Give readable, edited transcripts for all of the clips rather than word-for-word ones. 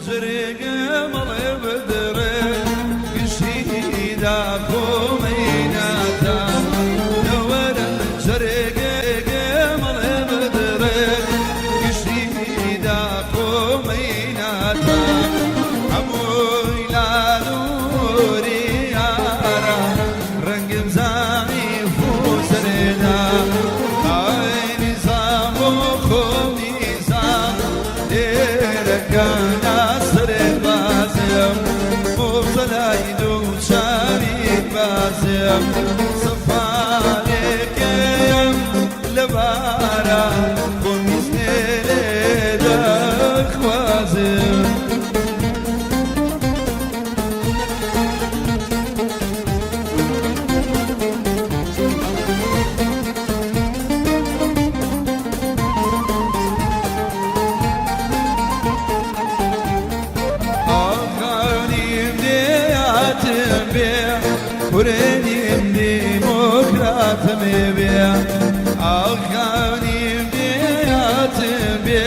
جرێگە مەڵێ بدڕێ گشتی داخۆمەی ناتا دەوەرن جرێگە مەڵێ بدڕێ گشتی داخۆمەی ناتا هەمووی لالووری یارە ڕەنگم زانی فوسرێدا ئای نیزام بۆ خۆم نیزام لێرەکە ناسرێ بازم مبتەلای دوو چاوی بازم سەفارێکم لەبارە خۆم لێ دەخوازم. ئاخانیم دێاتم بێ کورێنیم دیمۆکراتم بێ ئاخانیم دێاتم بێ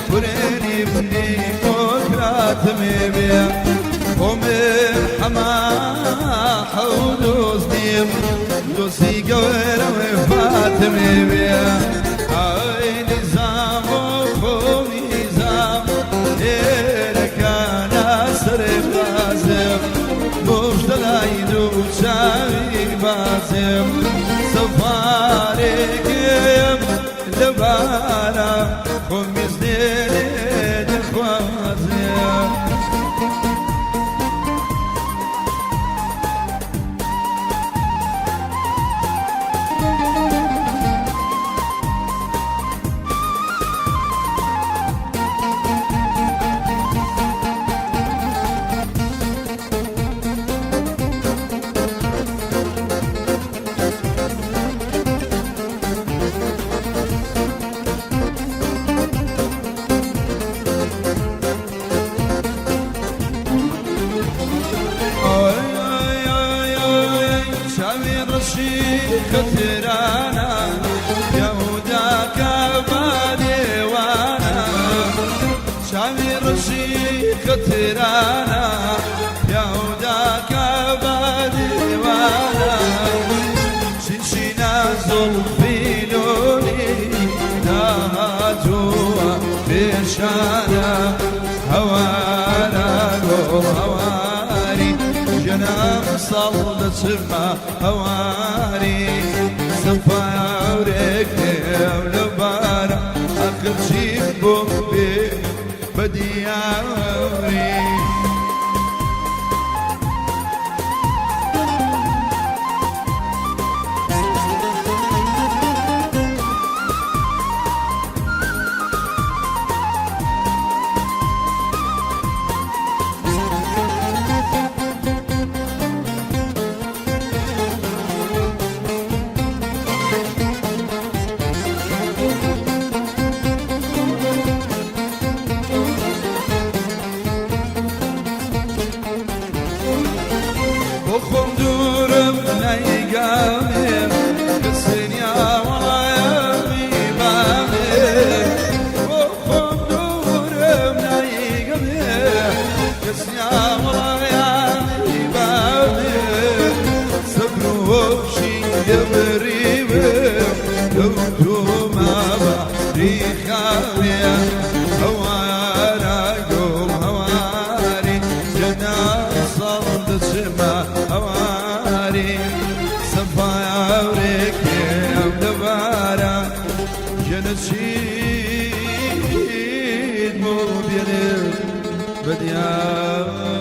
کورێنیم دیمۆکراتم بێ خۆمن حەما حەو دۆستیم دۆستی گەورەوێ فاتم بێ ئای نیزام بۆ خۆم نیزام لێرەکانە سەرێ بازم مشتەلای دوو چاوی بازم سەفارێکم لەبارە خۆم لێ دەخوازم. چاوی ڕەشی خەترانە یەهوداکە بادێوانە چاوی ڕەشی خەترانە یەهوداکە بادێوانە شینشینا زوڵفی لۆلی داهاتووە پێشانە هەوارە گۆڵ هەواری ژەنام ساڵ دەچمە هەواری سەفاورێک نێو لەبارە ئەخر چیم بۆ بێ بە دیاری. بۆ خۆم دوورم نایگامێ کەسنیا وەڵامی بامێ بۆ خۆم دوورم نایگەمێ کەسنیا وەڵامی بامێ سەبر و هۆشی یەبریوم کەوتوومە بەحری خاوێ هەوارە گوڵ هەواری جەناب ساڵ دەچمە هەواری سەفاورێکێم لەبارە ژەنەچیت بۆ بێنێ بە دیاری.